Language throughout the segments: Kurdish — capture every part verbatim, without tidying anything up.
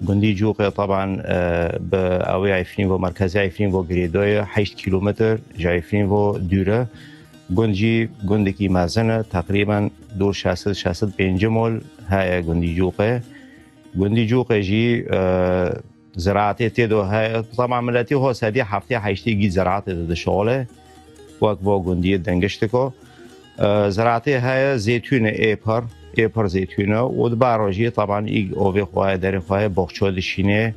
Gundî Cûqê, teban, e, bi ewê Efrîn bo, merkezê Efrîn bo girêdayê, heşt kîlometr ji Efrîn bo dûr e. Gund jî gundekî mezin e, teqrîben dû şeş sed, şeş sed pêncî mol heye Gundî Cûqê. Gundî Cûqê jî, e, ziraetê tê de heye. Teban miletî xwe sedî heftê heştê gî ziraetê de dişixule. Wek bo gundiyê dengiştiko. E, ziraetê heye, zeytûnê ê pir, ê pir zeytûne û di baro jî teban îg ovê xwe ye, derê xwe ye, boxço dişînê.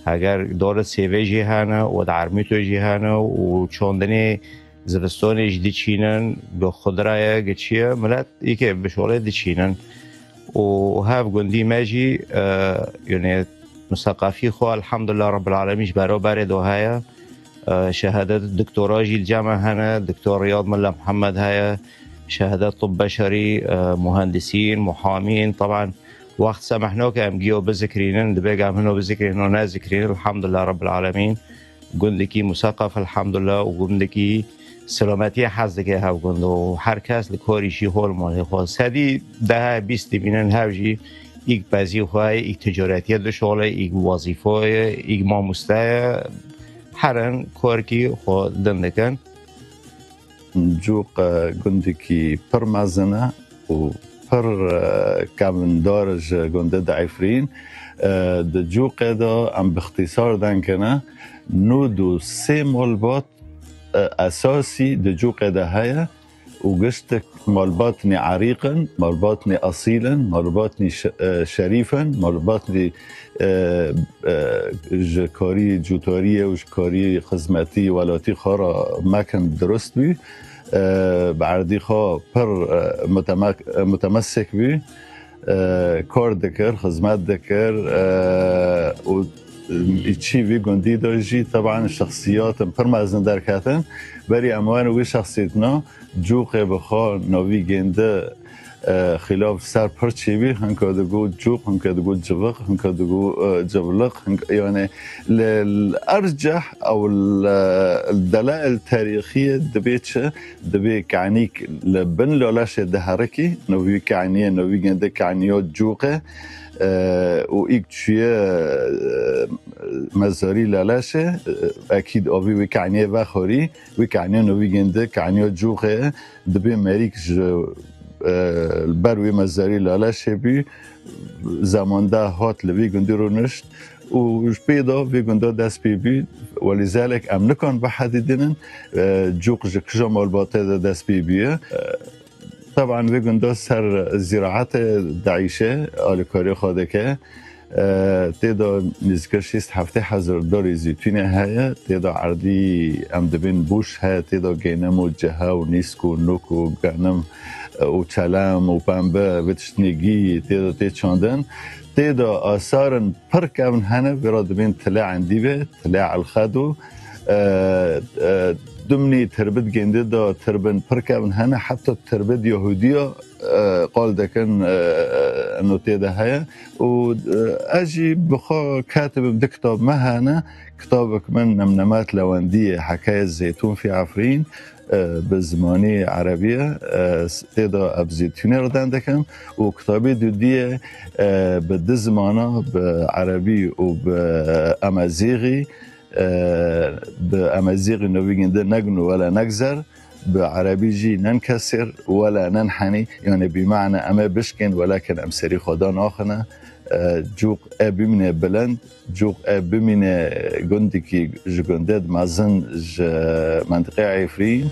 Heger dore sêvê jî hene û di ermûto jî hene û çondinê zivistonê jî diçînin, gi xudra ye, gi çi ye, milet îkê bişole diçînin. Û hev gundî me jî, e, yanî museqefî xwe elhamdulillah Rabbil Alemîn ji beroberê de heye. E, şehadet doktora jî li cem me hene, Doktor Riyad Milla Muhammed heye, şehadet tib beşerî, e, muhendisîn, muhamîn, teban wext semeh noke em giyo bizikrînin, dibê em hino bizikrînin, hino nezikrînin, elhamdulillah Rabbil Alemîn. Gundekî museqef elhamdulillah û gundekî selametiyê hez dike hev gund û her kes li korî jî hol malê xwe. Sedî dehe bîst dibînin hev jî îk bezî xwe, îk ticaretiye dişole, îk wezîfoye, îk mamosteye, herin korkî xwe din dikin. Cûq, e, gundekî pir mezin e û pir, e, kevindar ji gundê diefrîn. E, di Cûqê de em bi ixtîsar dengkene nod û sê malbat, e, esasî di Cûqê de heye û giştik malbatnî erîq in, malbatnî esîl in, malbatnî şe-, e, şerîf in, malbatnî, e, e, ji karî cûtariyê û ji karî xizmetî welatî xwe re mekin dirust bî. E, bi erdî xwe pir, e, muteme-, e, mutemesik bî. E, kar dikir, xizmet dikir, e, û çî vî gundî de jî teban şexsiyatin pir mezin derketin. Berî em werin wî şexsiyetna, Cûqê bi xwe navî gêndi, e, xîlaf ser pir çêbî, hinka digot cûq, hinka digot civiq, hinka digot, e, civliq, hinka, yani li, li erceh ew li, li delail tarîxiyê dibê çi? Dibê kanîk li bin laleşê diherikî, navî kaniyê, navî gêndi kaniya Cûqê, e, û îk çûye, e, mezarî laleşê, e, ekîd avî wî kaniyê vexorî, wî kaniya navî gêndi kaniya Cûqê, dibê merîk ji, e, li ber wê mezarî laleşê bî, zemanda hat li vî gundî rûnişt û ji pê de vê gunda dest pê bî. Welîzelek em nikan bihedîdînin, e, Cûq ji kija malbatê de dest pê bûye. E, teban vê gunda ser zîraetê diîşe, alîkarî xwe dike. E, tê de nêzîka şêst heftê hezar darê zeytûnê heye, tê de erdî em dibên boş heye, tê de gênim û cihe û nîsk û nok û genim, e, û çelem û pembe, vê tiştnê gî tê de tê çandin. Tê de asarin pir kevn hene, vê re dibên tilê endî be, tilê elxedo. E, e, dimnî tirbit gêndê de tirbin pir kevn hene, heta tirbit Yahûdiya, e, qal dikin, e, eno tê de heye. Û, e, ez jî bi xwe katibim, du kitab me hene. Kitabek min Nemnemat Lewendiyê, Hekayet Zeytun fi Efrîn, e, bi zimanî erebî ye. E, s-, tê de ez zeytûnê re deng dikim û kitabê dudiyê, e, bi du zimana, bi erebî û bi emezîxî, e, bi emezîxî navî gêndi Negnu wela Negzer, bi erebî jî Nenkesir wela Nenhenî, yani bîmane em ê bişkên, welakin em serî xwe da naxine. E, Cûq ê bimîne bilind, Cûq ê bimîne gundekî ji gundê mezin, ji mentiqê Efrîn.